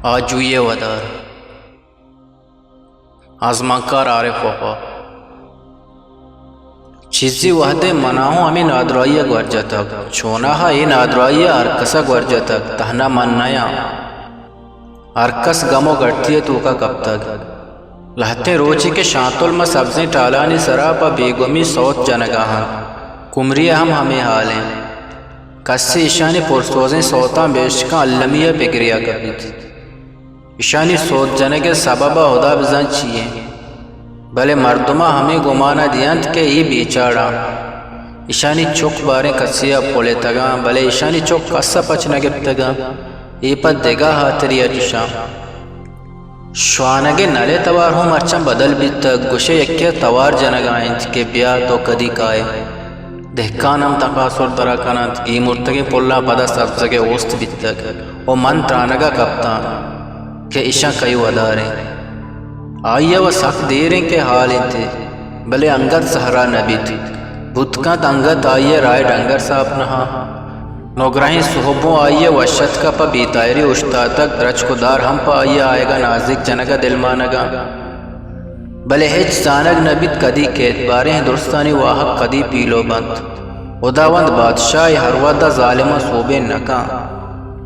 آجوئی ءِ ودار۔ آزمانکار عارف وفا۔ چیزے وھدے منا ہوں ہمے نادراہی ءَ گور جتگ۔ چوناہا اے نادراہی ءَ ہرکس ءَ گور جتگ، تہنا من نیاں۔ ہرکس گم ءُ گڑتی ءِ توکا کپتگ۔ لہتیں روچے کہ شانتل ماں سبزیں ٹالانی سرا پہ بیگمی سوت جنگا انت، کمری ءَ ہم ہمے حال انت۔ کسے ایشانی پرسوزیں سوتاں بہ اشکاں المی ءَ بہ گریا کپیت۔ ایشانی سوت جنگ ءِ سبب ءَ ہدا بزاں چی انت، بلے مردماں ہمے گمان ءَ دینت کہ اے بیچاڑاں۔ ایشانی چک باریں کسے ءَ پلتگاں، بلے ایشانی چک کس ءَ پچ نہ گپتگاں۔ اے پہ دگہ ہاترے ءَ چشاں۔ شوانگ ءِ نل ءِ توار ہوں مرچاں بدل بیتگ، گوشے یکے ءَ توار جنگا انت کہ بیا تو کدی کائے۔ دہکان ہم تکاسر درا کن انت، گیمرتگیں پلاں پدا سبزگ ءِ اوست بیتگ ءُ من ترانگا کپتاں کہ ایشاں کئی ودار انت۔ آئی ءَ و سک دیر انت کہ ہال انت، بلے انگت سہرا نہ بیت۔ بوت کنت انگت آئی ءِ راہ ءِ ڈنگر ساپ نہ انت۔ نگرہیں سہب اوں آئی ءِ وش اتک ءُ پہ بے تاہیری اوشتاتگ، درچک ءُ دار ہم پہ آئی ءِ آیگ ءَ نازیک جنگ ءَ دلمانگ انت۔ بلے ہچ زانگ نہ بیت کدی کیت، باریں درستانی واہگ کدی پیلو بنت۔ ہداوند بادشاہ ءَ ہر وھد ءَ ظالماں سوبین نہ کنت۔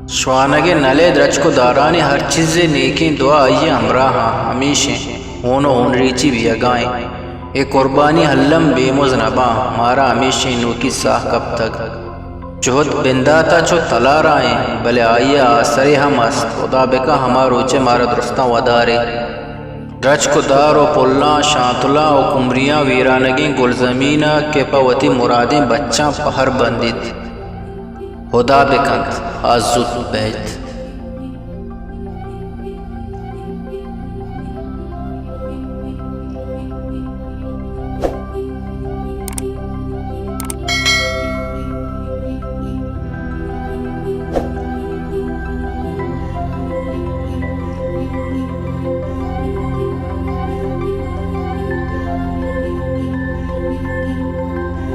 شوانگ ءِ نل ءِ درچک ءُ دارانی ہر چیزے نیکیں دعا آئی ءِ ہمراہ انت، ہمیش انت، ہون ءُ ہونریچی بیگا انت۔ اے قربانی الم بے مز نہ باں، مارا ہمیشیں نوکی ساہ کپتگ۔ جہد بندات ءَ چو تلارا انت، بلے آئی ءِ آسرے ہم است۔ ہدا بکن ہما روچ ءَ مارا درستاں ودارے۔ درچک ءُ دار ءُ پلاں، شانتلاں ءُ کمریاں، ویرانگیں گلزمین ءَ کہ پہ وتی مرادیں بچاں پہر بندیت۔ ہدا بکنت آ زوت بئیت۔